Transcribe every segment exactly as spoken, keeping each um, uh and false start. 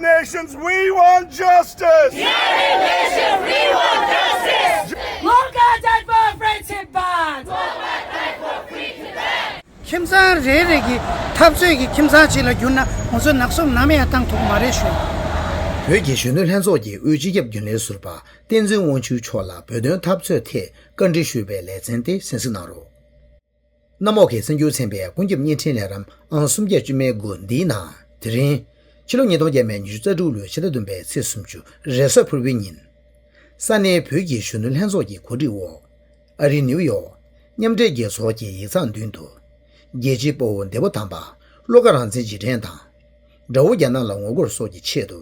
Nations, we want justice! Local Taifa Free Tibet! ཁྱིམ་ཚང་རེ་རེ་གི་འཐབ་རྩོད་ཀྱི་ཁྱིམ་ཚང་གཅིག་ལ་གྱུར་ན་ང་ཚོ་ནག་སུབ་ནམ་ཡང་བཏང་ཐུབ་ཀྱི་མ་རེད་ཞུ། བོད་ཀྱི་གཞོན་ནུ་ལྷན་ཚོགས་ཀྱི་དབུས་སྤྱི་ཁྱབ་རྒྱུན་ལས་ཟུར་པ་བསྟན་འཛིན་དབང་ཕྱུག་མཆོག་ལ་བོད་དོན་འཐབ་རྩོད་ཐད་བཀའ་འདྲི་ཞུས་པའི་ལེ་ཚན་དེ་གསན་གཟིགས་གནང་རོགས། གནམ་འོག་གི་གསར་འགྱུར་ཚན་པའི་ཀུན་ཁྱབ་བརྙན་འཕྲིན་ལས་རིམ་ཨང་སུམ་བརྒྱ་བཅུ་མེད་དགུ་འདིའི་ནང་དེ་རིང་ཕྱི་ལོ་ཉིས་སྟོང་བརྒྱ་མེད་ཉི་ཤུ་རྩ་དྲུག་ལོའི་ཕྱི་ཟླ་བདུན་པའི་ཚེས་སུམ་ཅུ་རེས་གཟའ་ཕུར་བུའི་ཉིན། ས་གནས་བོད་ཀྱི་གཞོན་ནུ་ལྷན་ཚོགས་ཀྱི་གོ་སྒྲིག་འོག་ཨ་རིའི་ནིའུ་ཡོག་མཉམ་འབྲེལ་རྒྱལ་ཚོགས་ཀྱི་ཡིག་ཚང་མདུན་དུ། རྒྱལ་གཅེས་དཔའ་བོ་འདས་པོ་དམ་པ་བློ་དགའ་རང་བཙན་རྗེས་དྲན་དང་། དགྲ་བོ་རྒྱ་ནག་ལ་ངོ་རྒོལ་སོགས་ཀྱི་ཆེད་དུ།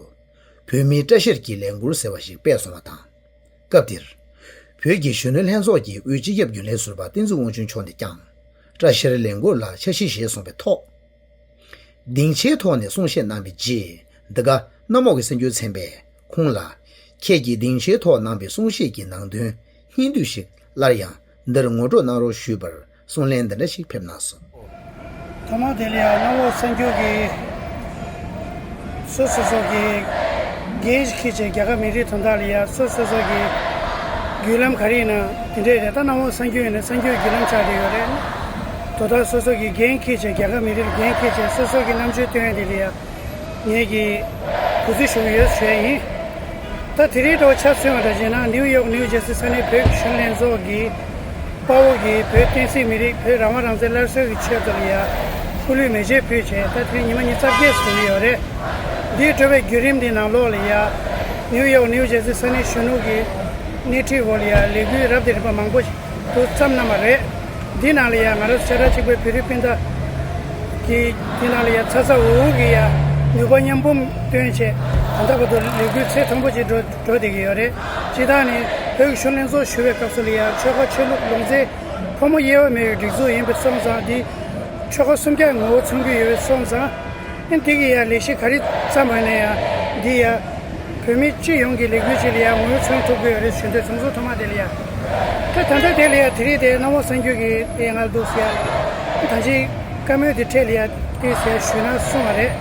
བོད་མིའི་བཀྲ་ཤིས་ཀྱི་ལས་འགུལ་ཟེར་བ་ཞིག་སྤེལ་སོང་བ་དང་། སྐབས་དེར། བོད་ཀྱི་གཞོན་ནུ་ལྷན་ཚོགས་ཀྱི་དབུས་སྤྱི་ཁྱབ་རྒྱུན་ལས་ཟུར་པ་བསྟན་འཛིན་དབང་ཕྱུག་མཆོག་ནས་ཀྱང་། བཀྲ་ཤིས་ལས་འགུལ་ལ་འཆར་གཞི་བཞེས་སོང་བའི་ཐོག་སྡིངས་ཆའི་ཐོག་ནས་གསུང་བཤད་གནང་བའི་རྗེས། འདི་ག་གནམ་འོག་གི་གསར་འགྱུར་ཚན་པས་ཁོང་ལ། ཁྱེད་ཀྱིས་སྡིངས་ཆའི་ཐོག་གནང་བའི་གསུང་བཤད་ཀྱི་ནང་དོན་སྙིང་བསྡུས་ཤིག་སླར་ཡང་འདིར་ངོ་སྤྲོད་གནང་རོགས་ཞུས་པར་གསུང་ལན་འདི་འདྲ་ཞིག་ཕེབས་གནང་སོང་། ཐོག་མ་དེ་ལ་ཡང་གནམ་འོག་གསར་འགྱུར་གྱི་སོ་སོ་སོ་གི་འགན་ཞིག་འཁྱེར་བྱས་རྒྱལ་ཁབ་མི་རིགས་དོན་དག་ལ་ཡང་སོ་སོ་སོ་གི་བརྒྱུད་ལམ་ག་རེ་ཡིན་ན་དེ་འདྲས་རེད། ད་གནམ་འོག་གསར་འགྱུར་ཡིན་ན་གསར་འགྱུར་བརྒྱུད་ལམ་ཆགས་བསྡད་ཡོད་རེད། དོ་བདག་སོ་སོ་གི་འགན་འཁྱེར་བྱས་རྒྱལ་ཁབ་མི་རིགས་ལ་འགན་འཁྱེར་བྱས་སོ་སོ་གི་རྣམ་དཔྱོད་སྟོན་ཡ་དེ་ལ་ཡང་ངེད་ཀྱིས་གུས་བརྩི་ཞུ་གི་ཡོད་ཞུ་ཡ་ཡིན། ད་དེ་རིང་འདྲ་བོ་ཆ་མཚོན་པ་འདྲ་བྱས་ན་ནིའུ་ཡོག་ནིའུ་ཇར་སི་ས་གནས་བོད་ཀྱི་གཞོན་ལྷན་ཚོགས་ཀྱི་དཔའ་བོ་གིས་བོད་བསྟན་སྲིད་མི་རིགས་བོད་རང་དབང་རང་བཙན་སླར་གསོའི་གི་ཆེད་དུ་ལ་ཡ་སྐུ་ལུས་མེ་མཆོད་ཕུལ་བྱས་ད་དེ་རིང་ཉི་མ་ཉི་ཤུ་རྩ་བརྒྱད་སོང་གི་ཡོད་རེད། འདིའི་འགྲོ་བའི་བརྒྱུད་རིམ་འདི་ནང་ལོགས་ལ་ཡ་ནིའུ་ཡོག་ནིའུ་ཇར་སི་ས་གནས་གཞོན་ནུ་གི་སྣེ་ཁྲིད་འོག་ལ་ཡ་ལས་འགུལ་རབ་དང་རིམ་པ་མང་པོ་ཞིག་ཏུ་བརྩམས་གནང་བ་རེད། འདི་ནང་ལ་ཡང་ང་རང་ཚོ་ཤ་ཁྲག་གཅིག་པའི་བོད་རིགས་སྤུན་ཟླ་གིས་འདི་ནང་ལ་ཡང་ཚ་ཚ་འུར་འུར་གྱིས་ཡང་ནུས་པ་མཉམ་སྤུངས་བཏོན་བྱས་ད་ལྟ་བར་དུ་ལས་འགུལ་ཚད་མཐོན་པོ་ཅིག་འགྲོ་འགྲོ་བསྡད་ཀྱི་ཡོད་རེད། སྤྱིར་བཏང་ནས་བོད་ཀྱི་གཞོན་ལྷན་ཚོགས་ཞུ་བའི་སྐབས་སུ་ལ་ཡང་ཆོལ་ཁ་ཆོས་ལུགས་ལུང་ཚན་ཕོ་མོ་དབྱེ་བ་མེད་པའི་སྒྲིག་འཛུགས་ཡིན་པ་སོང་ཙང་འདི་ཆོལ་ཁ་སུམ་བརྒྱ་ངོ་བོ་མཚོན་གྱི་ཡོད་པ་སོང་ཙང་ཨ་འདི་གི་ཡང་ལས་གཞི་ག་རེ་བརྩམས་པ་ཡིན་ན་ཡང་འདི་ཡང་། བོད་མི་སྤྱི་ཡོངས་ཀྱི་ལས་འགུལ་ཅིག་ལ་ཡང་ངོས་འཛིན་ཐུབ་ཀྱི་ཡོད་རེད་ཞུ་འདོད་ཚོགས་གཙོ་ཐོག་མ་དེ་ལ་ཡང་། ད་ད་ལྟ་དེ་ལ་ཡང་དེ་རིང་དེ་གནམ་འོག་གསར་འགྱུར་གྱི་དེ་ང་ལ་འདུག་ཟེར་ཡ། ད་ཅི་བཀའ་མོལ་དེ་འཕྲལ་ལ་ཡང་དེ་ཟེར་ཞུས་ན་གསུང་བ་རེད།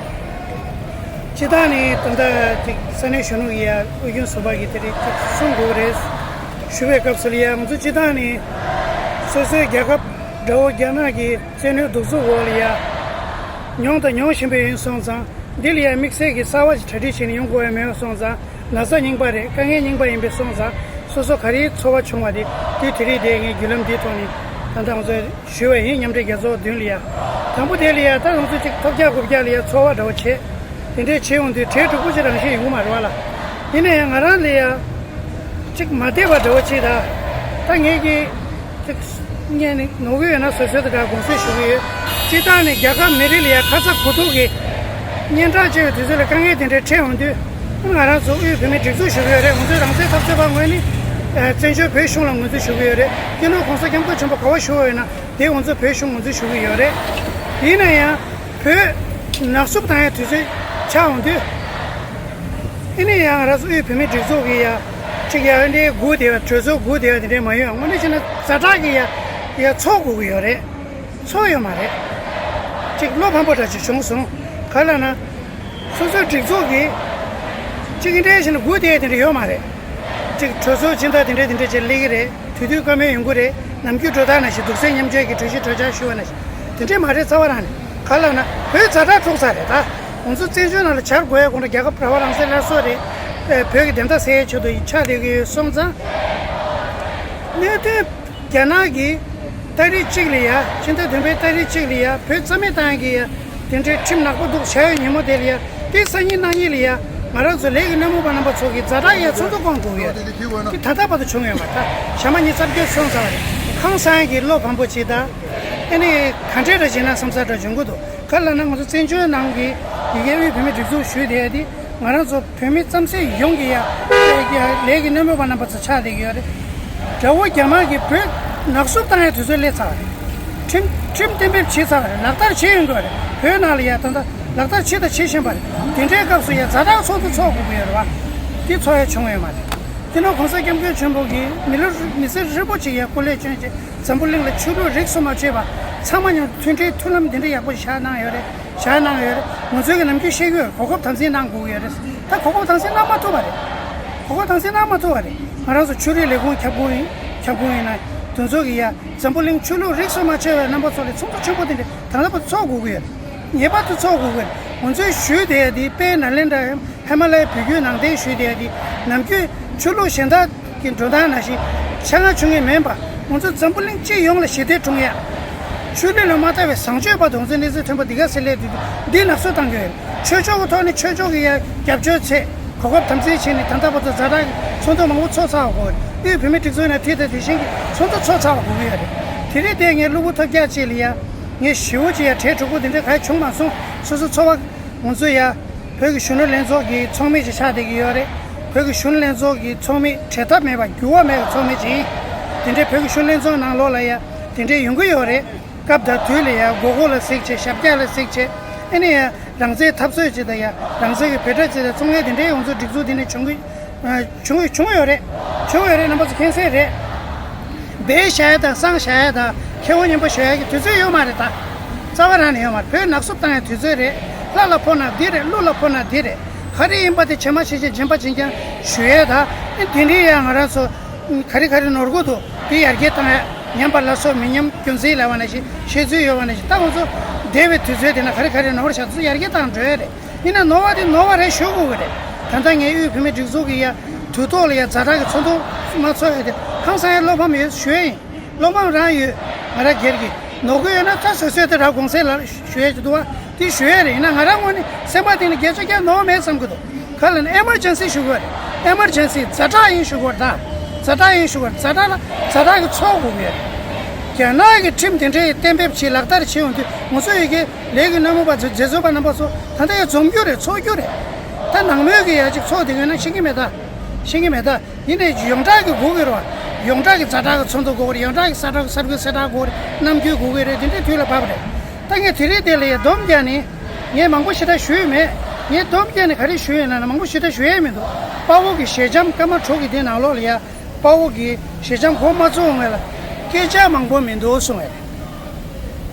སྤྱིར་བཏང་ནི་ད་ལྟ་ཅིག་ས་གནས་གཞོན་ནུ་ཡི་ཡང་དབུས་རྒྱུན་ཟུར་པ་གི་དེ་རིང་ཅིག་གསུང་དགོས་རེད། ཞུ་བའི་སྐབས་སུ་ལ་ཡང་ང་ཚོ་སྤྱིར་བཏང་ནི་སོ་སོའི་རྒྱལ་ཁབ་དགྲ་བོ་རྒྱ་ནག་གི་བཙན་གནོན་གདུག་རྩུབ་འོག་ལ་ཡང་མྱོང་དང་མྱོང་བཞིན་པ་ཡིན་སོང་ཙང་། འདི་ལ་ཡང་དམིགས་བསལ་གྱི་གསར་བ་ཞིག་གྲ་སྒྲིག་བྱས་ནས་ཡོང་དགོས་ཡ་མེད་པ་སོང་ཙང་ན་ཚ་རྙིང་པ་རེད། དཀའ་ངལ་རྙིང་པ་ཡིན་པས་སོང་ཙང་སོ་སོ་ག་རེའི་ཚོར་བ་བྱུང་བ་དེ་དེ་དེ་རིང་དེ་ངས་བརྒྱུད་ལམ་འདིའི་ཐོག་ནས་ད་ལྟ་ང་ཚོས་ཞུས་པ་ཡིན། མཉམ་འབྲེལ་རྒྱལ་ཚོགས་མདུན་ལ་ཡ། དང་པོ་དེ་ལ་ཡ་ད་ང་ཚོ་ཅིག་ཐོབ་རྒྱག་དགུ་རྒྱག་ལ་ཡ་ཚོར་བ་འདྲ་བོ་བྱས། དེ་འདྲས་བྱས་ཡོང་དུས་གྲལ་དྲུག་པོ་ཅིག་རང་བཞིན་ཡོང་གི་མ་རེད་བ་ལ། ཡིན་ན་ཡང་ང་རང་ལ་ཡ་ཅིག་མ་བདེ་བ་འདྲ་བོ་ཅིག་ད་ད་ངས་ཀྱི། ཅིག་ངས་ནི་ནོར་གྱི་ཡོད་ན་བཟོད་གསོལ་དང་འདྲ་དགོངས་སེལ་ཞུ་གི་ཡོད། སྤྱིར་བཏང་ནས་རྒྱལ་ཁབ་མི་རིགས་ལ་ཡང་ཁ་ཚ་དགོས་གཏུགས་ཀྱི་སྙན་གྲགས་ཆེ་བའི་དུས་ཚོད་ལ་དཀའ་ངལ་དེ་འདྲའི་འཕྲད་ཡོང་དུས་ང་རང་ཚོ་དབུས་བོད་མིའི་སྒྲིག་འཛུགས་ཞུ་གི་ཡོད་རེད། ང་ཚོའི་རང་བཙན་འཐབ་རྩོད་པ་ངོས་ནས་བཙན་བྱོལ་བོད་གཞུང་ལ་ངོས་འཛིན་ཞུ་གི་ཡོད་རེད། སྤྱི་ནོར་༸གོང་ས་༸སྐྱབས་མགོན་ཆེན་པོ་ག་པར་བཞུགས་ཡོད་ན་དེ་ང་ཚོ་བོད་གཞུང་ངོས་འཛིན་ཞུ་གི་ཡོད་རེད། ཡིན་ན་ཡང་བོད་ནག་བསུབ་བཏང་ཡའི་དུས་ཚོད་ཆགས་ཡོང་དུས། ཨེ་ནས་ཡང་ར་སུ་དབུས་བོད་མིའི་སྒྲིག་འཛུགས་ཀྱི་ཡ། གཅིག་ཡ་ཨེ་འདྲའི་སྒུག་བསྡད་པ་གྲོས་ཚོགས་སྒུག་བསྡད་པ་དེ་འདྲའི་མ་ཡོང་། དངོས་གནས་བྱས་ན་ཛ་དྲག་གི་ཡ། ཡ་ཚོགས་དགོས་ཀྱི་ཡོད་རེད། ཚོགས་ཡོད་མ་རེད། གཅིག་བློ་ཕམ་པོ་འདྲ་ཅིག་བྱུང་སོང་། ག་ལ་ན། སོ་སོའི་སྒྲིག་འཛུགས་ཀྱི། གཅིག་ཨེ་འདྲའི་བྱས་ན་སྒུག་བསྡད་ཡ་དེ་འདྲ་ཡོད་མ་རེད། གཅིག་གྲོས་ཚོགས་སྤྱི་ཟླ་དེ་འདྲའི་དེ་འདྲའི་ཅིག་སླེབས་ཀྱི་རེད། དུས་དུས་བཀའ་མོལ་ཡོང་གི་རེད། ནམ་རྒྱུན་འགྲོ་སྟངས་ནང་བཞིན་གདུང་སེམས་མཉམ་སྐྱེད་ཀྱི་གྲོས་གཞི་གྲོས་འཆར་ཞུ་བ་ནང་བཞིན་དེ་འདྲས་མ་རེད། རྩ་བ་རང་ནས་ག་ལབ་ན་བོད་ཛ་དྲག་འཁྲུག་ཚར་རེད་ད། ང་ཚོ་བཙན་བྱོལ་ནང་ལ་བྱ་དགོས་ཡ་དགོངས་དག་རྒྱལ་ཁབ་རང་དབང་རང་བཙན་སླར་གསོ་རེད། བོད་ཀྱི་བདེན་མཐའ་གསལ་ཡའི་ཆེད་དུ་ཆགས་བསྡད་ཀྱི་ཡོད་སོང་ཙང་། གནད་དོན་རྒྱ་ནག་གིས་ཏ་རིག་གཅིག་ལ་ཡ་ཕྱི་ཟླ་བདུན་པའི་ཏ་རིག་གཅིག་ལ་ཡ་བོད་རྩ་མེད་བཏང་གི་ཡ། དེ་འདྲའི་ཁྲིམས་ནག་པོ་འདུག་བྱ་ཡོད་ཉིན་མོ་དེ་ལ་ཡ། དེ་སང་ཉིན་གནངས་ཉིན་ལ་ཡ་ང་རང་ཚོ་ལས་ཀྱི་སྣེ་མོ་པ་རྣམ་པ་ཚོ་གིས་ཛ་དྲག་ཡ་ཚོགས་འདུ་བསྐོང་དགོས་ཡོད་རེད། དེ་ད་ལྟ་བར་དུ་བྱུང་ཡོད་མ་རེད། ད་ཞག་མ་ཉི་ཤུ་རྩ་བརྒྱད་སོང་ཚར་བ་རེད། ཧང་སང་གི་བློ་ཕམ་པོ་ཅིག་དང་། ཨ་ནི་ག་འདྲས་འདྲ་བྱས་ན་བསམ་ས་འདྲ་འབྱུང་གི་འདུག་ག་ལབ་ན་ང་ཚོ་བཙན་བྱོལ་ནང་གི་ཡི་གེ་དབུས་བོད་མིའི་སྒྲིག་འཛུགས་ཞུས་བསྡད་དེ་ང་རང་ཚོ་བོད་མི་རྩམ་ཟན་ཡོངས་ཀྱི་ཡ་ལས་ཀྱི་སྣེ་མོ་པ་རྣམ་པ་ཚོ་ཆགས་བསྡད་ཀྱི་ཡོད་རེད། དགྲ་བོ་རྒྱ་དམར་གྱིས་བོད་ནག་བསུབ་བཏང་ཡའི་དུས་ཚོད་སླེབས་ཚར་བ་རེད། ཁྲིམས་ཁྲིམས་གཏན་འབེབས་བྱས་ཚར་བ་རེད། ལག་བསྟར་བྱེད་ཡོང་གི་ཡོད་རེད། བོད་ནང་ལ་ཡ་ད་ལྟ་ལག་བསྟར་བྱེད་དང་བྱེད་བཞིན་པ་རེད། དེ་འདྲའི་སྐབས་སུ་ཡ་ཛ་དྲག་ཚོགས་འདུ་ཚོགས་དགོས་ཀྱི་ཡོད་རེད་བ། དེ་ཚོགས་ཡ་བྱུང་ཡོད་མ་རེད། སྤྱི་ནོར་༸གོང་ས་༸སྐྱབས་མགོན་ཆེན་པོ་གིས་མི་ལོ་མི་ཚེ་ཧྲིལ་པོ་ཅིག་ཡ་སྐུ་ལས་བསྐྱོན་བྱས་འཛམ་བུ་གླིང་ལ་ཆོས་ལུགས་རིས་སུ་མ་ཆད་པ་ཚང་མ་མཉམ་མཐུན་སྒྲིལ་མཐུན་ལམ་འདི་འདྲ་ཡག་པོ་བཞག་གནང་ཡོད་རེད། བཞག་གནང་ཡོད་རེད། ང་ཚོའི་གི་ནམ་རྒྱུན་བཤད་ཀྱི་ཡོད་རེད། གོ་སྐབས་དམ་འཛིན་གནང་དགོས་ཀྱི་ཡོད་རེད། ད་གོ་སྐབས་དམ་འཛིན་གནང་མ་ཐུབ་པ་རེད། གོ་སྐབས་དམ་འཛིན་གནང་མ་ཐུབ་པ་རེད། ང་རང་ཚོ་ཆོས་རིག་ལས་ཁུངས་ཁྱབ་ཁོངས་ཡིན། ཁྱབ་ཁོངས་ཡིན་ན་དེ་ཚོ་གི་ཡ་འཛམ་བུ་གླིང་ཆོས་ལུགས་རིས་སུ་མ་ཆད་པའི་རྣམ་པ་ཚོ་ལ་ཚོགས་འདུ་ཆེན་པོ་དེ་འདྲ་ད་ལྟ་བར་དུ་ཚོགས་དགོས་ཀྱི་ཡོད་རེད། ངེས་པར་དུ་ཚོགས་དགོས་ཀྱི་རེད། ང་ཚོའི་ཞུས་བསྡད་ཡ་དེ་དཔལ་ནཱ་ལེནྡྲ་ཧི་མ་ལ་ཡའི་བོད་བརྒྱུད་ནང་བསྟན་ཞུས་བསྡད་ཡ་དེ་ནམ་རྒྱུན་ཆོས་ལུགས་གཞན་དག་གི་འགྲོ་སྟངས་ནང་བཞིན་ཆ་ང་ཆུང་ངེ་མིན་པ། ང་ཚོ་འཛམ་བུ་གླིང་སྤྱི་ཡོངས་ལ་ཞི་བདེ་འཁྲུངས་ཡ། ཆོས་ལུགས་ལ་མ་ལྟ་བའི་བཟང་སྤྱོད་པ་དང་ང་ཚོའི་གནས་ཚུལ་མཐུན་པ་འདི་ག་སེ་ལས་དུས་འདི་ནག་སུ་བཏང་གི་ཡོད། ཆོས་ཕྱོགས་ཀྱི་ཐོག་ནས་ཆོས་ཕྱོགས་ཀྱི་ཡ་རྒྱབ་སྐྱོར་ཚད་གོ་སྐབས་དམ་འཛིན་བྱས་ནས་ད་ལྟ་བར་དུ་ཛ་དྲག་གི་ཚོགས་འདུ་མང་པོ་ཚོགས་ཚར་བ་དགོས། དབུས་བོད་མིའི་སྒྲིག་འཛུགས་ནས་དེ་དང་དེ་བཞིན་གྱི་ཚོགས་འདུ་ཚོགས་ཚར་བ་དགོས་ཀྱི་ཡོད་རེད། དེ་རིང་དེ་ངས་གློ་བུར་ཐབས་བརྒྱ་ཅིག་ལ་ཡ། ངས་ཞེ་པོ་ཅིག་ཡ་གྲས་དྲུག་པོ་འདི་འདྲ་ག་བྱུང་མ་སོང་། སོ་སོ་ཚོར་བ། ང་ཚོ་ཡ། བོད་ཀྱི་གཞོན་ནུ་ལྷན་ཚོགས་ཀྱི་ཚོགས་མི་ཅིག་ཆགས་བསྡད་ཀྱི་ཡོད་རེད། བོད་ཀྱི་གཞོན་ནུ་ལྷན་ཚོགས་ཀྱི་ཚོགས་མི་བྲལ་ཐབས་མེད་པ་འགྱུར་བ་མེད་པའི་ཚོགས་མི་ཅིག་ཡིན། དེ་འདྲའི་བོད་ཀྱི་གཞོན་ནུ་ལྷན་ཚོགས་ནང་ལོགས་ལ་ཡ། དེ་འདྲའི་ཡོང་གི་ཡོད་རེད། སྐབས་དང་དུས་ལ་ཡ་མགོ་སྐོར་ལ་གཟིགས་བྱས། ཞབས་བཀྱག་ལ་གཟིགས་བྱས། ཨ་ནི་ཡ། རང་བཙན་འཐབ་རྩོད་ཅིག་དང་ཡ། རང་བཙན་གྱི་འབོད་སྒྲ་ཅིག་དང་། ཚོང་ལས་དེ་འདྲའི་ང་ཚོ་སྒྲིག་འཛུགས་དེ་ནས་བྱུང་གི། བྱུང་བྱུང་ཡོད་རེད། བྱུང་ཡོད་རེད། རྣམ་པ་ཚོ་མཁྱེན་གསལ་རེད། སྦས་བཞག་ཡ་དང་། གསང་བཞག་ཡ་དང་། ཁེ་དབང་སྙན་པོ་ཞུ་ཡ་གི་དུས་ཚོད་ཡོད་མ་རེད་ད། རྩ་བ་རང་ནས་ཡོད་མ་རེད། བོད་ནག་སུབ་བཏང་ཡ་དུས་ཚོད་རེད། ལྷ་ལ་ཕོག་ན་འདི་རེད། ཀླུ་ལ་ཕོག་ན་འདི་རེད། ག་རེ་ཡིན་པ་དེ་བྱེད་མ་བྱེད་ཅིག་སྦྱིན་པ་སྦྱིན་རྐྱང་ཞུ་ཡ་ད། ཨེ་དེ་འདྲའི་ཡ་ང་རང་ཚོ་ག་རེ་ག་རེ་ནོར་གི་འདུག་དེ་ཡར་རྒྱས་བཏང་ཡ། ཉམས་པ་སླར་གསོ་མི་ཉམས་རྒྱུན་འཛིན་ལབ་པ་ནང་བཞིན། བཤད་ཚུལ་ཡོད་པ་ནང་བཞིན། ད་ང་ཚོ་འདས་པའི་དུས་ཚོད་དེ་ན་ག་རེ་ག་རེ་ནོར་བཞག་ཚུལ་ཡར་རྒྱས་བཏང་འགྲོ་ཡ་རེད། ཡིན་ན་ནོར་བ་དེ་ནོར་བ་རེད་ཞུ་དགོས་ཀྱི་རེད། ད་ལྟ་ངས་དབུས་བོད་མིའི་སྒྲིག་འཛུགས་ཀྱི་ཡ་དུས་ཐོག་ལ་ཡ་ཛ་དྲག་གི་ཚོགས་འདུ་མ་ཚོགས་ཡ་དེ་ཧང་སང་ཡ་བློ་ཕམ་ཡོད་ཞུ་ཡ་ཡིན། བློ་ཕམ་རང་ཡོད། ང་རང་སྒེར་གྱི་ནོར་གི་ཡོད་ན་ད་སོ་སོས་དེ་རང་དགོངས་སེལ་ལ་ཞུ་ཡ་ཅིག་འདུག་བ། དེ་ཞུ་ཡ་རེད། ཡིན་ན་ང་རང་ངོས་ནས་སེམས་པ་གཏིང་ནས་བརྒྱ་ཆ་བརྒྱ་ནོར་བ་མེད་བསམ་གྱི་འདུག་ག་ལ་ནི་ཨེ་མར་ཇེན་སི་ཞུ་དགོས་རེད། ཨེ་མར་ཇེན་སི་ཛ་དྲག་ཡིན་ཞུ་དགོས་རེད་ད། ཛ་དྲག་ཡིན་ཞུ་དགོས་རེད། ཛ་དྲག་ལ་ཛ་དྲག་གི་ཚོགས་དགོས་ཀྱི་ཡོད་རེད། རྒྱ་ནག་གི་ཁྲིམས་དེ་འདྲའི་གཏན་འབེབས་བྱེད་ལག་བསྟར་བྱེད་ཡོང་དུས་ང་ཚོ་ཡི་གེ་ལས་ཀྱི་སྣ་མོ་པ་ཚོ་མཛད་གཙོ་པ་རྣམ་པ་ཚོ་ད་ལྟ་ཡང་འཛོམས་རྒྱུ་རེད། ཚོགས་རྒྱུ་རེད། ད་ནང་མོལ་གྱི་ཡ་གཅིག་ཚོགས་བསྡད་ཡོད་ན་ཤེས་ཀྱི་མེད་ད། ཤེས་ཀྱི་མེད་ད། ཡིན་ནའི་ཡོངས་གྲགས་ཀྱི་དགོས་ཀྱི་རེད་བ། ཡོངས་གྲགས་ཀྱི་ཛ་དྲག་གི་ཚོགས་འདུ་དགོས་ཀྱི་རེད། ཡོངས་གྲགས་ཀྱི་ས་དྲག་གི་གསར་འགོད་གསལ་བསྒྲགས་དགོས་རེད། རྣམ་འགྱུར་དགོས་ཀྱི་རེད། དེ་འདྲའི་དུས་ལ་བབ་རེད། ད་ངས་དེ་རིང་དེ་ལ་ཡ་སྡོམ་རྒྱག་ནས། ངས་མང་པོ་ཞེ་དྲག་ཞུས་ཡོད་མེད། ངས་སྡོམ་རྒྱག་ནས་ག་རེ་ཞུས་ཡོད་ན་ན་མང་པོ་ཞེ་དྲག་ཞུ་ཡས་མི་འདུག་དཔའ་བོ་གི་ཞལ་འཆམ་སྐར་མ་དྲུག་གི་དེ་ནང་ལོགས་ལ་ཡ། དཔའ་བོ་གི་ཞལ་འཆམ་འགོ་མ་བཙུགས་སྔོན་ལ་སྐད་ཆ་མང་པོ་མི་འདུག་གསུངས་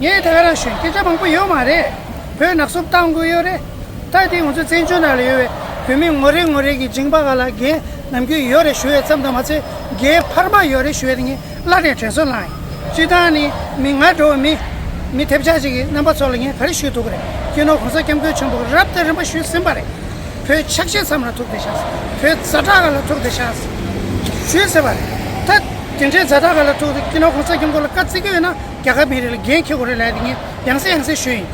ཡོད་རེད། ངས་ད་ག་རང་ཞུས། སྐད་ཆ་མང་པོ་ཡོད་མ་རེད། བོད་ནག་སུབ་བཏང་དགོས་ཡོད་རེད། ད་དེ་ང་ཚོ་བཙན་བྱོལ་ནང་ལ་ཡོད་པའི་བོད་མི་ངོ་རེ་ངོ་རེ་གི་མཇིང་པ་སྒང་ལ་འགན་ནམ་རྒྱུན་ཡོད་རེད་ཞུ་ཡས་ཙམ་དུ་མ་ཚད། འགན་འཕར་མ་ཡོད་རེད་ཞུ་ཡས་དེ་ངས་སླར་ཡང་དྲན་གསོ་གནང་ཡིན། སྤྱིར་བཏང་ནི་མི་ང་འདྲ་བོ་མི་མི་ཐེབས་ཆག་ཅིག་གི་རྣམ་པ་ཚོ་ལ་ངས་ག་རེ་ཞུ་ཐུབ་ཀྱི་རེད། སྤྱི་ནོར་གོང་ས་སྐྱབས་མགོན་ཆེན་པོ་རབ་དང་རིམ་པ་ཞུས་ཟིན་པ་རེད། བོད་ཆགས་ཆེ་མཚམས་ལ་ཐུག་བསྡད་ཤག་བོད་ཛ་དྲག་སྒང་ལ་ཐུག་བསྡད་ཤག་ཞུས་ཟིན་པ་རེད། ད་དེ་འདྲའི་ཛ་དྲག་སྒང་ལ་ཐུག་སྟེ་སྤྱི་ནོར་གོང་ས་སྐྱབས་མགོན་ལ་བཀའ་བརྩི་གི་ཡོད་ན་རྒྱལ་ཁབ་མི་རིགས་ལ་འགན་འཁྱེར་དགོས་རེད་ལབ་དེ་ངས་ཡང་སེ་ཡང་སེ་ཞུས་ཡིན།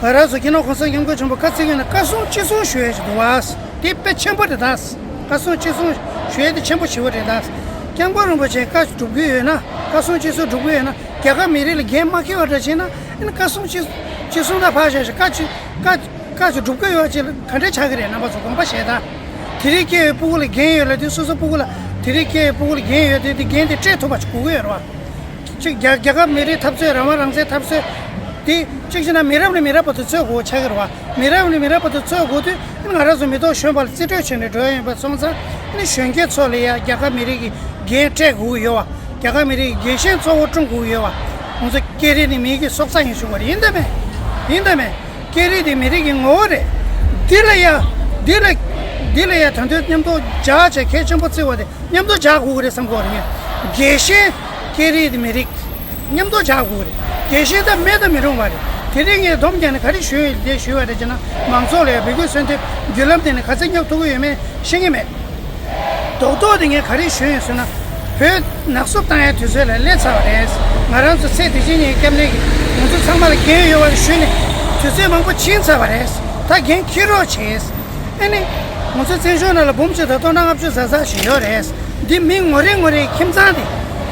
ང་རང་ཚོ་སྤྱི་ནོར་གོང་ས་སྐྱབས་མགོན་ཆེན་པོ་བཀའ་བརྩི་གི་ཡོད་ན་བཀའ་གསུང་ཅི་གསུང་ཞུ་ཡས་ཞིག་འདུག་བ། དེ་དཔེ་ཆེན་པོ་རེད་ད། བཀའ་གསུང་ཅི་གསུང་ཞུ་ཡས་དེ་ཆེན་པོ་ཞེ་པོ་རེད་ད། སྐྱབས་མགོན་རིན་པོ་ཆེ་བཀའ་སྒྲུབ་གི་ཡོད་ན། བཀའ་གསུང་ཅི་གསུང་སྒྲུབ་གི་ཡོད་ན། རྒྱལ་ཁབ་མི་རིགས་ལ་འགན་མ་འཁྱེར་བ་འདྲ་བྱས་ན། ཨ་ནི་བཀའ་གསུང་ཅི་ཅི་གསུང་དང་ཕར་བཞག་ཞིག་བཀའ་ཅི་བཀའ་བཀའ་ཅི་སྒྲུབ་ཀྱི་ཡོད་ཅེས་ག་འདྲས་ཆགས་ཀྱི་རེད། རྣམ་པ་ཚོ་དགོངས་པ་བཞེས་དང་། དེ་རིང་སྐྱེས་པའི་སྤུ་གུ་ལ་འགན་ཡོད་ལབ་དུས་སོ་སོ་སྤུ་གུ་ལ། དེ་རིང་སྐྱེས་པའི་སྤུ་གུ་ལ་འགན་ཡོད་དེ་དེ་འགན་དེ་སྤྲད་ཐུབ་པ་ཞིག་དགོས་ཀྱི་ཡོད་རེད་བ། གཅིག་རྒྱ་རྒྱལ་ཁབ་མི་རིགས་འཐབ་རྩོད། རང་དབང་རང་བཙན་འཐབ་རྩོད་དེ་གཅིག་བྱས་ན་མི་རབས་ནས་མི་རབས་བར་དུ་འཚོལ་དགོས་ཆགས་ཀྱི་རེད་བ། མི་རབས་ནས་མི་རབས་བར་དུ་འཚོལ་དགོས་དུས་ང་རང་ཚོ་མི་ཐོག་གཞོན་པ་ལ་རྩིས་སྤྲོད་བྱས་ནས་འགྲོ་ཡ་ཡིན་པ་སོང་ཙང་། ཨ་ནི་གཞོན་སྐྱེས་ཚོ་ལ་ཡ་རྒྱལ་ཁབ་མི་རིགས་ཀྱི་འགན་སྤྲད་དགོས་ཀྱི་ཡོད་བ། རྒྱལ་ཁབ་མི་རིགས་ཀྱི་འགན་ཤེས་གཙོ་བོ་སྐྲུན་དགོས་ཀྱི་ཡོད་བ། ང་ཚོ་སྐད་རིགས་ནི་མི་གི་སྲོག་རྩ་ཡིན་ཞུ་བ་རེད། ཡིན་དམ་མེད། ཡིན་དམ་མེད། སྐད་རིགས་དེ་མི་རིགས་ཀྱི་ངོ་བོ་རེད། འདི་ལ་ཡ། འདི་ལ། འདི་ལ་ཡ་ད་དུང་མཉམ་དུ་སྦྱར་བྱས་གལ་ཆེན་པོ་བརྩི་བ་དེ་མཉམ་དུ་སྦྱར་དགོས་ཀྱི་རེད་བསམ་གྱི་ཡོད་རེད། ངས་རྒྱལ་ཞེན་སྐད་རིགས་དེ་མི་རིགས་མཉམ་དུ་སྦྱར་དགོས་ཀྱི་རེད། རྒྱལ་ཞེན་ད་མེད་དུ་མི་རུང་བ་རེད། དེ་རིང་ངས་སྡོམ་རྒྱག་ནས་ག་རེ་ཞུས་ཡོད་ལས་ཞུས་པ་རེད་ཅེ་ན། མང་ཚོགས་ལ་ཡ་འབོད་སྐུལ་གསོལ་འདེབས་བརྒྱུད་ལམ་དེ་ནས་ག་ཚད་རྒྱག་ཐུབ་ཀྱི་ཡོད་མེད་ཤེས་ཀྱི་མེད། རྡོག་རྡོག་དེ་ངས་ག་རེ་ཞུས་ཡོད་ཟེར་ན། བོད་ནག་སུབ་བཏང་ཡའི་དུས་ཚོད་ལ་སླེབས་ཚར་བ་རེད། ང་རང་ཚོ་ཚེ་འདི་ཕྱི་གཉིས་སྐྱབས་གནས་ཀྱི་ང་ཚོ་ཚང་མ་ལ་འགན་ཡོད་པ་ཞུས་ནས་དུས་ཚོད་མང་པོ་ཕྱིན་ཚར་བ་རེད། ད་འགན་འཁྱེར་རོགས་བྱེད། ཨ་ནི། ང་ཚོ་བཙན་བྱོལ་ནང་ལ་འབུམ་གཅིག་དང་སྟོང་ཕྲག་ལྔ་བཅུ་ཙམ་ཙམ་ཞིག་ཡོད་རེད། འདི་མི་ངོ་རེ་ངོ་རེའི་ཁྱིམ་ཚང་དེ།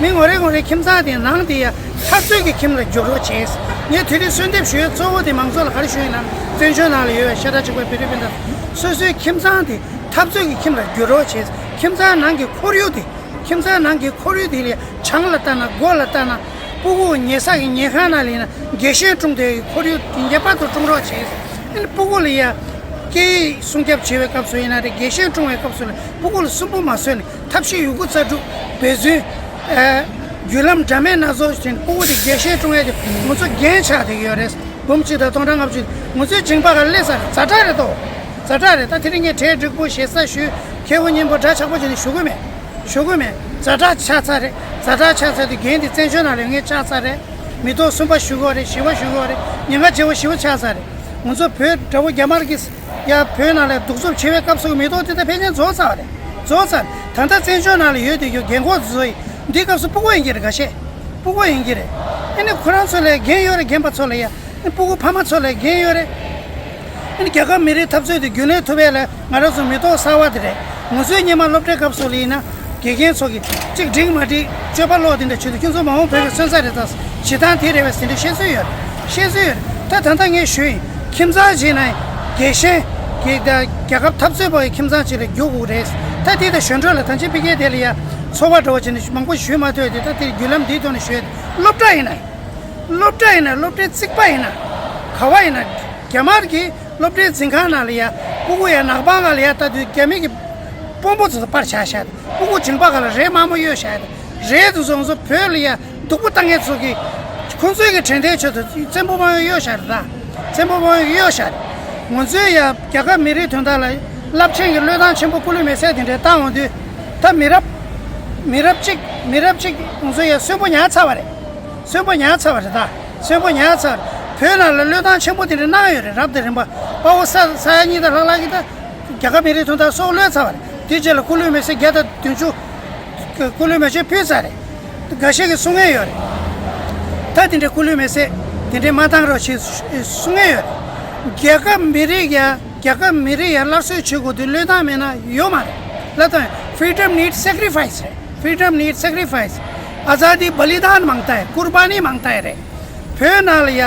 མི་ངོ་རེ་ངོ་རེའི་ཁྱིམ་ཚང་དེའི་ནང་དེ་ཡ་འཐབ་རྩོད་ཀྱི་ཁྱིམ་ལ་འགྱུར་རོགས་བྱེད། ངས་དེ་རིང་གསོལ་འདེབས་ཞུ་ཡས་གཙོ་བོ་དེ་མང་ཚོགས་ལ་ག་རེ་ཞུ་ཡིན་ན། བཙན་བྱོལ་ནང་ལ་ཡོད་པའི་ཤ་ཁྲག་གཅིག་པའི་བོད་རིགས་སྤུན་ཟླ་སོ་སོའི་ཁྱིམ་ཚང་དེ་འཐབ་རྩོད་ཀྱི་ཁྱིམ་ལ་འགྱུར་རོགས་བྱེད། ཁྱིམ་ཚང་ནང་གི་ཁོར་ཡུག་དེ། ཁྱིམ་ཚང་ནང་གི་ཁོར་ཡུག་དེ་ལ་བྱང་ལ་ལྟ་ན་སྒོ་ལ་ལྟ་ན། སྤུ་གུ་ཉལ་ས་གི་ཉལ་ཁང་ནང་ལ་ཡིན་ན་རྒྱལ་ཞེན་སྐྲུན་དེ་ཁོར་ཡུག་དེ་ངེས་པར་དུ་སྐྲུན་རོགས་བྱེད། ཨ་ནི་སྤུ་གུ་ལ་ཡ་སྐད་ཡིག་སྲུང་སྐྱོབ་བྱེད་པའི་སྐབས་སུ་ཡིན་ན་རེད། རྒྱལ་ཞེན་སྐྲུན་པའི་སྐབས་སུ་ལ་སྤུ་གུ་ལ་སུན་པོ་མ་བཟོས་ནས་ཐབས་ཤེས་ཡོད་རྒུ་རྩལ་སྤྲུགས་འབད་བརྩོན། ཨ། བརྒྱུད་ལམ་འདྲ་མིན་སྣ་ཚོགས་བྱས་ནས་སྤུ་གུ་དེ་རྒྱལ་ཞེན་སྐྲུན་ཡ་དེ་ང་ཚོ་འགན་ཆགས་བསྡད་ཀྱི་ཡོད་རེད། འབུམ་གཅིག་དང་སྟོང་ཕྲག་ལྔ་བཅུ། ང་ཚོའི་མཇིང་པ་ག་སླེབས་ཚར། ཛ་དྲག་རེད་དོ། ཛ་དྲག་རེད། ད་དེ་རིང་ངས་གྲ་འགྲིག་པོ་ཞེ་ས་ཞུས། ཁེ་བོ་སྙན་པོ་འདྲ་ཆགས་པོ་བྱས་ནས་ཞུ་གི་མེད། ཞུ་གི་མེད། ཛ་དྲག་ཆགས་ཚར་རེད། ཛ་དྲག་ཆགས་ཚར་དུས་འགན་དེ་བཙན་བྱོལ་ནང་ལ་ངས་བཅག་ཚར་རེད། མི་ཐོག་གསུམ་པ་ཞུ་གི་ཡོད་རེད། བཞི་པ་ཞུ་གི་ཡོད་རེད། ཉེན་ཁ་ཆེ་བོ་ཞེ་པོ་ཆགས་ཚར་རེད། ང་ཚོ་བོད་དགྲ་བོ་རྒྱ་དམར་གྱིས་ཡ་བོད་ནང་ལ་གདུག་རྩུབ་ཆེ་བའི་སྐབས་སུ་མི་ཐོག་དེ་ད་ཕལ་ཆེར་རྫོགས་ཚར་བ་རེད། རྫོགས་ཚར། ད་ལྟ་བཙན་བྱོལ་ནང་ལ་ཡོད་དུས་ཀྱི་རྒན་འཁོགས་ཚོ་ཡིས་འདི་སྐབས་སུ་སྤུ་གུ་ཡིན་གྱི་རེད། འགའ་ཤས་སྤུ་གུ་ཡིན་གྱི་རེད། ཨ་ནི་ཁོ་རང་ཚོ་ལ་འགན་ཡོད་རེད། རྒན་པ་ཚོ་ལ་ཡ། ཨ་ནི་སྤུ་གུ་ཕ་མ་ཚོ་ལ་འགན་ཡོད་རེད། ཨ་ནི་རྒྱལ་ཁབ་མི་རིགས་འཐབ་རྩོད་དེ་རྒྱུན་ལས་ཐུབ་ཡས་ལ་ང་རང་ཚོ་མི་ཐོག་གསར་བ་དེ་རེད། ང་ཚོའི་སྔོན་མ་སློབ་གྲྭའི་སྐབས་སུ་ལ་ཡིན་ན་དགེ་རྒན་ཚོ་གིས་གཅིག་འགྲིག་མ་འགྲིག་སྤྱོད་པ་ལོག་དེ་འདྲ་བྱེད་དུས་ཁྱོད་ཚོ་མ་འོངས་བོད་ཀྱི་སོན་རྩ་རེད་ད། བྱེད་སྟངས་དེ་རེད་བས་དེ་འདྲ་བཤད་སྲོལ་ཡོད་རེད། བཤད་སྲོལ་ཡོད་རེད། ད་ད་ལྟ་ངས་ཞུས་ཡིན། ཁྱིམ་ཚང་བྱས་ན་དགེ་ཤེས་ཀྱི་ད་རྒྱལ་ཁབ་འཐབ་རྩོད་པ་ཡི་ཁྱིམ་ཚང་ཅིག་ལ་རྒྱུག་དགོས་རེད། ད་དེ་ད་གཞོན་འགྲོ་ལ་ཐམས་ཅད་ཕི་ཀའི་དེ་ལ་ཡ་ཚོགས་པ་འགྲོ་བ་བྱས་ནས་མང་པོ་ཞུས་མ་ཐུབ་དེ། ད་དེ་བརྒྱུད་ལམ་འདིའི་ཐོག་ནས་ཞུས། སློབ་གྲྭ་ཡིན་ན། སློབ་གྲྭ་ཡིན་ན། སློབ་གྲྭའི་རྩིག་པ་ཡིན་ན། ག་བ་ཡིན་ན། རྒྱ་དམར་གྱིས་སློབ་གྲྭའི་འཛིན་ཁང་ནང་ལ་ཡ་སྤུ་གུ་ཡ་ནག་པང་སྒང་ལ་ཡ་ལྟ་དུས་རྒྱ་མི་གི་དཔོན་པོ་ཚོ་པར་བཞག་བཞག་སྤུ་གུ་མཇིང་པ་སྒང་ལ་རས་དམར་མོ་གཡོགས་བཞག་རས་དེ་ཚོ་ང་ཚོ་བོད་ལ་ཡ་སྡུག་པོ་བཏང་མཁན་ཚོ་གི་ཁོང་ཚོའི་གི་དྲན་རྟེན་ཆེད་དུ་བཙན་པོ་དམར་གཡོགས་བཞག་རེད་ད། བཙན་པོ་དམར་གཡོགས་བཞག་རེད། ང་ཚོའི་ཡ་རྒྱལ་ཁབ་མི་རིགས་དོན་དག་ལ་རླབས་ཆེན་གྱི་བློས་བཏང་ཆེན་པོ་སྐུ་ལུས་མེ་སྲེག་དེ་འདྲ་བཏང་འོང་དུས། ད་མི་རབས་མི་རབས་གཅིག་མི་རབས་གཅིག་ང་ཚོ་ཡ་གསོན་པོ་ཉར་ཚར་བ་རེད། གསོན་པོ་ཉར་ཚར་བ་རེད་ད། གསོན་པོ་ཉར་ཚར། བོད་ནང་ལ་བློས་བཏང་ཆེན་པོ་དེ་འདྲ་གནང་ཡོད་རེད། རབ་དང་རིམ་པ་དཔའ་བོ་ས་ས་ཡ་གཉིས་དང་ལྷག་ལྷག་གིས་ད་རྒྱལ་ཁབ་མི་རིགས་དོན་དག་སྲོག་བློས་ཚར་བ་རེད། དེ་རྗེས་ལ་སྐུ་ལུས་མེ་སྲེག་བརྒྱ་དང་བདུན་ཅུ། སྐུ་ལུས་མེ་མཆོད་ཕུལ་ཚར་རེད། འགའ་ཤས་ཀྱིས་གསུང་མཁན་ཡོད་རེད། ད་དེ་འདྲའི་སྐུ་ལུས་མེ་སྲེག་དེ་འདྲའི་མ་བཏང་རོགས་བྱེད་གསུང་མཁན་ཡོད་རེད། རྒྱལ་ཁབ་མི་རིགས་ཡ་རྒྱལ་ཁབ་མི་རིགས་ཡ་སླར་གསོ་བྱེད་དགོས་དུས་བློས་བཏང་མེད་ན་ཡོད་མ་རེད། ལབ་དང་། Freedom need sacrifice རེད། Freedom need sacrifice. आज़ादी बलिदान मांगता है, कुर्बानी मांगता है རེད། བོད་ནང་ལ་ཡ་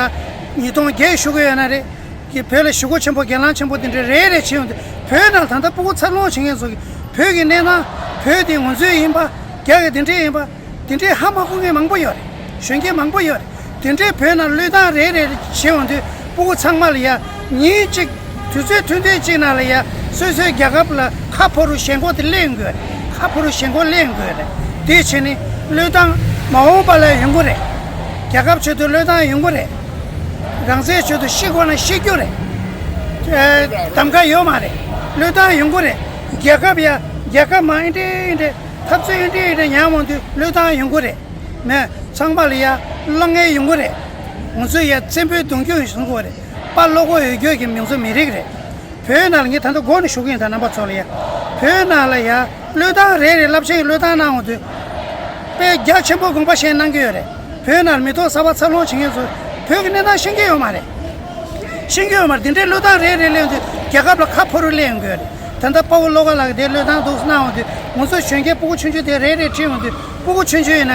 ཉིས་སྟོང་བརྒྱད་བཞུགས་ཀྱི་ཡོད་ན་རེད། ཀྱི་བོད་ལ་ཞུ་སྒོ་ཆེན་པོ་སྒེར་ལངས་ཆེན་པོ་དེ་འདྲ་རེ་རེ་བྱེད་ཡོང་དུས། བོད་ནང་ད་ལྟ་སྤུ་གུ་འཚར་ལོངས་བྱེད་མཁན་ཚོ་གི་བོད་ཀྱི་གནས་སྟངས། བོད་དེ་ང་ཚོའི་ཡིན་པ། རྒྱ་གི་དེ་འདྲའི་ཡིན་པ། དེ་འདྲའི་ཧ་མ་གོ་མཁན་མང་པོ་ཡོད་རེད། གཞོན་སྐྱེས་མང་པོ་ཡོད་རེད། དེ་འདྲའི་བོད་ནང་བློས་བཏང་རེ་རེ་བྱེད་ཡོང་དུས་སྤུ་གུ་ཚང་མ་ལ་ཡ། ཉིན་གཅིག་དུས་ཚོད་ཐུང་ཐུང་གཅིག་ནང་ལ་ཡ། སོ་སོའི་རྒྱལ་ཁབ་ལ་ཁ་ཕོ་རུ་ཞེན་ཁོག་དེ་སླེབས་ཡོང་གི་ཡོད་རེད། ཁ་ཕོ་རུ་ཞེན་ཁོག་སླེབས་ཡོང་གི་ཡོད་རེད། དེ་བྱས་ནས་བློས་བཏང་མ་འོངས་པ་ལ་ཡོང་གི་རེད། རྒྱལ་ཁབ་ཆེད་དུ་བློས་བཏང་ཡོང་གི་རེད། རང་བཙན་ཆེད་དུ་ཤི་དགོས་ན་ཤི་རྒྱུ་རེད། ཨེ། གདམ་ག་ཡོད་མ་རེད། བློས་བཏང་ཡོང་གི་རེད། རྒྱལ་ཁབ་ཡ། རྒྱལ་ཁབ་མ་ཨེ་འདྲ་ཨེ་འདྲ། འཐབ་རྩོད་ཨེ་འདྲ་ཨེ་འདྲ་མྱངས་འོང་དུས་བློས་བཏང་ཡོང་གི་རེད། མེད་ཚང་མ་ལ་ཡ་བློ་ངན་ཡོང་གི་རེད། ང་ཚོས་ཡ་བཙན་པོའི་གདུང་རྒྱུད་ཡོང་གི་རེད། དཔའ་བློ་ཁོག་ཡོད་རྒྱུ་གི་མི་ཚོ་མི་རིགས་རེད། བོད་ནང་ལ་ངས་ད་ལྟ་འགོ་ནས་ཞུ་གི་ཡིན་ད་རྣམ་པ་ཚོ་ལ་ཡ། བོད་ནང་ལ་ཡ། བློས་བཏང་རེ་རེ་རླབས་ཆེན་གྱི་བློས་བཏང་གནང་འོང་དུས། དཔེ་རྒྱ་ཆེན་པོ་དགོངས་པ་བཞེས་གནང་གི་ཡོད་རེད། བོད་ནང་མི་ཐོག་གསར་པ་འཚར་ལོངས་བྱེད་མཁན་ཚོ་བོད་ཀྱི་གནས་སྟངས་ཤེས་ཀྱི་ཡོད་མ་རེད། ཤེས་ཀྱི་ཡོད་མ་རེད། དེ་འདྲའི་བློས་བཏང་རེ་རེ་སླེབས་ཡོང་དུས་རྒྱལ་ཁབ་ལ་ཁ་ཕོ་རུ་སླེབས་ཡོང་གི་ཡོད་རེད། ད་ལྟ་དཔའ་བོ་བློ་དགའ་ལགས་དེ་བློས་བཏང་འདུག་གནང་འོང་དུས་ང་ཚོ་གཞོན་སྐྱེས་སྤུ་གུ་ཆུང་ཆུང་དེ་རེ་རེ་ཁྲིད་འོང་དུས་སྤུ་གུ་ཆུང་ཆུང་ཡིན་ན་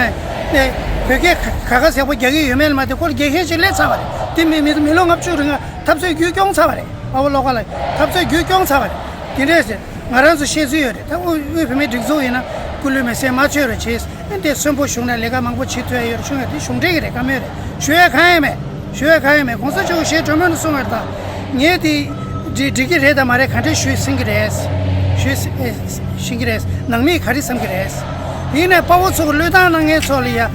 དེ་བོད་སྐད་ག་ག་ཟེ་པོ་རྒྱག་གི་ཡོད་མེད་ལ་མ་ལྟོས་ཁོ་ལ་རྒྱལ་ཞེན་ཅིག་སླེབས་ཚར་བ་རེད། དེ་མི་མི་མི་ལོ་ལྔ་བཅུ་རིང་འཐབ་རྩོད་རྒྱུན་སྐྱོང་ཚར་བ་རེད། དཔའ་བོ་བློ་དགའ་ལགས་འཐབ་རྩོད་རྒྱུན་སྐྱོང་ཚར་བ་རེད། དེ་འདྲས་ཟེར། ང་རང་ཚོ་བཤད་སྲོལ་ཡོད་རེད། ད་དབུས་དབུས་བོད་མིའི་སྒྲིག་འཛུགས་ཡིན་ན་སྐུ་ལུས་མེ་སྲེག་མ་བྱེད་རོགས་བྱེད། ཨེ་འདི་གསོན་པོ་བཞུགས་ན་ལས་ཀ་མང་པོ་བྱེད་ཐུབ་ཡ་ཡོད་རེད་གསུང་ཡ་དེ་གཞུང་འབྲེལ་གྱི་རེད། བཀའ་མོལ་རེད། ཞུ་ཡ་གང་ཡང་མེད། ཞུ་ཡ་གང་ཡང་མེད། གོང་ས་མཆོག་གིས་ཞལ་གྲོས་མོལ་ནང་གསུངས་པ་རེད་ད། ངས་དེ་འགྲིག་འགྲིག་གི་རེད་དང་མ་རེད་ག་འདྲས་ཞུས་ཟིན་གྱི་རེད། ཞུས་ཟིན་ཨེ་ཟིན་གྱི་རེད། ནང་མིས་ག་རེ་བསམ་གྱི་རེད། ཡིན་ནའི་དཔའ་བོ་ཚོ་གི་བློས་བཏང་གནང་མཁན་ཚོ་ལ་ཡ།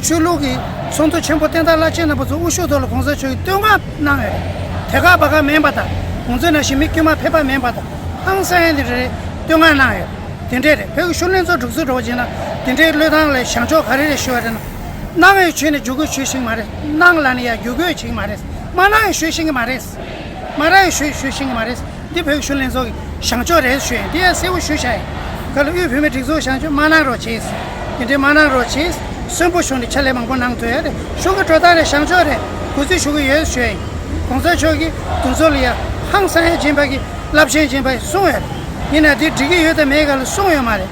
ཆོས་ལུགས་ཀྱི་ཚོགས་འདུ་ཆེན་པོ་བསྟན་བདག་བླ་ཆེན་རྣམ་པ་ཚོ་དབུ་བཞུགས་ཐོག་ལ་གོང་ས་མཆོག་གིས་བསྟོད་བསྔགས་གནང་ཡོད་རེད། དེ་ག་བ་ག་མིན་པ་དང་། ང་ཚོ་ནང་བཞིན་མི་དཀྱུས་མ་ཕལ་པ་མིན་པ་དང་། ཧང་སང་ཡ་འདི་རེད། བསྟོད་བསྔགས་གནང་ཡོད། དེ་འདྲས་རེད། བོད་ཀྱི་གཞོན་ནུ་ལྷན་ཚོགས་སྒྲིག་འཛུགས་འགྲོ་བ་བྱས་ན་དེ་འདྲའི་བློས་བཏང་ལ་བྱང་ཕྱོགས་ག་རེ་རེད་ཞུ་བ་རེད་ན། གནང་བའི་ཆོས་ནི་བརྒྱུད་སྐུལ་བྱེད་ཤེས་ཀྱི་མ་རེད། གནང་ལབ་ནས་ཡ་བརྒྱུད་སྐུལ་བྱེད་ཀྱི་མ་རེད། མ་གནང་ཡ་ཞུ་ཤེས་ཀྱི་མ་རེད། མ་གནང་ཡ་ཞུ་ཞུ་ཤེས་ཀྱི་མ་རེད། འདི་བོད་ཀྱི་གཞོན་ནུ་ལྷན་ཚོགས་ཀྱི་བྱང་ཕྱོགས་རེད་ཞུ་ཡ་འདི་ཡ་གསལ་པོ་ཞུ་བྱ་ཡ། ག་ལ་དབུས་བོད་མིའི་སྒྲིག་འཛུགས་བྱང་ཕྱོགས་མ་གནང་རོགས་བྱེད། དེ་འདྲའི་མ་གནང་རོགས་བྱེད། གསོན་པོ་བཞུགས་ནས་ཕྱག་ལས་མང་པོ་གནང་ཐུབ་ཡ་རེད། གཞུང་གི་གྲོས་ཐག་རེད། བྱང་ཕྱོགས་རེད། གུས་བརྩི་ཞུ་གི་ཡོད་ཞུ་ཡ་ཡིན། གོང་ས་མཆོག་གིས་དེ་ཚོ་ལ་ཡ་ཧང་སང་ཡ་སྦྱིན་པ་གི་རླབས་ཆེན་སྦྱིན་པ་གསུང་ཡོད་རེད། ཡིན་ན་དེ་འགྲིག་གི་ཡོད་དང་མེད་ག་ལ་གསུངས་ཡོད་མ་རེད།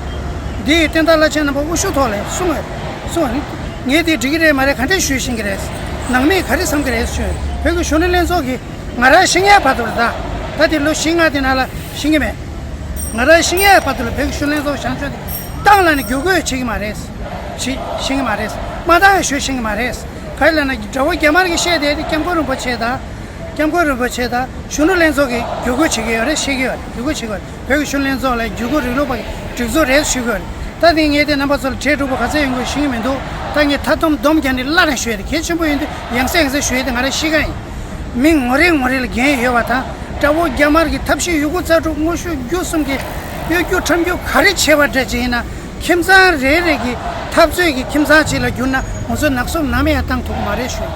འདི་བསྟན་བདག་བླ་ཆེན་རྣམ་པ་དབུ་བཞུགས་ཐོག་ལ་གསུངས་ཡོད་རེད། གསུངས་ཡོད་རེད། ངས་དེ་འགྲིག་གི་རེད་མ་རེད་ག་འདྲས་ཞུ་ཤེས་ཀྱི་རེད། ནང་མིས་ག་རེ་བསམ་གྱི་རེད་ཞུ་ཡོད་རེད། བོད་ཀྱི་གཞོན་ནུ་ལྷན་ཚོགས་ཀྱིས་ང་རང་ཤེས་ཡ་བར་དུ་རེད་ད། ད་དེ་ལོ་བཞི་ལྔ་དེ་ནང་ལ་ཤེས་ཀྱི་མེད། ང་རང་ཤེས་ཡ་བར་དུ་ལ་བོད་ཀྱི་གཞོན་ནུ་ལྷན་ཚོགས་བྱང་ཕྱོགས་དེ་བཏང་ལབ་ནས་བརྒྱུད་སྐུལ་བྱེད་ཀྱི་མ་རེད། ཤེས་ཤེས་ཀྱི་མ་རེད། མ་བཏང་ཡ་ཞུ་ཤེས་ཀྱི་མ་རེད། ག་རེ་ལབ་ན་དགྲ་བོ་རྒྱ་དམར་གྱིས་བཤད་དེ་སྐྱབས་མགོན་རིན་པོ་ཆེ་དང་། སྐྱབས་མགོན་རིན་པོ་ཆེ་དང་གཞོན་ནུ་ལྷན་ཚོགས་ཀྱིས་བརྒྱུད་སྐུལ་བྱེད་ཀྱི་ཡོད་རེད། བཤད་ཀྱི་ཡོད་རེད། བརྒྱུད་སྐུལ་བྱེད་ཀྱི་ཡོད་རེད། བོད་ཀྱི་གཞོན་ནུ་ལྷན་ཚོགས་ལ་བརྒྱུད་སྐུལ་རིང་ལུགས་པ་གི་སྒྲིག་འཛུགས་རེད་ཞུ་གི་ཡོད་རེད། ད་དེ་ངས་དེ་རྣམ་པ་ཚོ་ལ་གྲས་དྲུག་པོ་ག་ཚད་ཡོང་དགོས་ཤེས་ཀྱི་མི་འདུག་ད་ངས་མཐའ་སྡོམ་སྡོམ་རྒྱག་ནས་སླར་ཡང་ཞུ་ཡ་དེ་གལ་ཆེན་པོ་ཡིན་དུས་ཡང་སེ་ཡང་སེ་ཞུ་ཡ་དེ་ང་རང་ཤེས་ཀ་ཡིན། མི་ངོ་རེ་ངོ་རེ་ལ་འགན་ཡོད་པ་དང་། དགྲ་བོ་རྒྱ་དམར་གྱི་ཐབས་ཤེས་ཡོད་རྒུ་རྩལ་སྤྲུགས་དངོས་ཤུགས་བརྒྱུད་གསུམ་གྱིས་གཡོ་སྒྱུ་ཁྲམ་སྒྱུ་ག་རེ་བྱས་པ་འདྲ་ཅིག་ཡིན་ན། ཁྱིམ་ཚང་རེ་རེ་གི་འཐབ་རྩོད་ཀྱི་ཁྱིམ་ཚང་ཅིག་ལ་གྱུར་ན་ང་ཚོ་ནག་སུབ་ནམ་ཡང་བཏང་ཐུབ་ཀྱི་མ་རེད་ཞུ།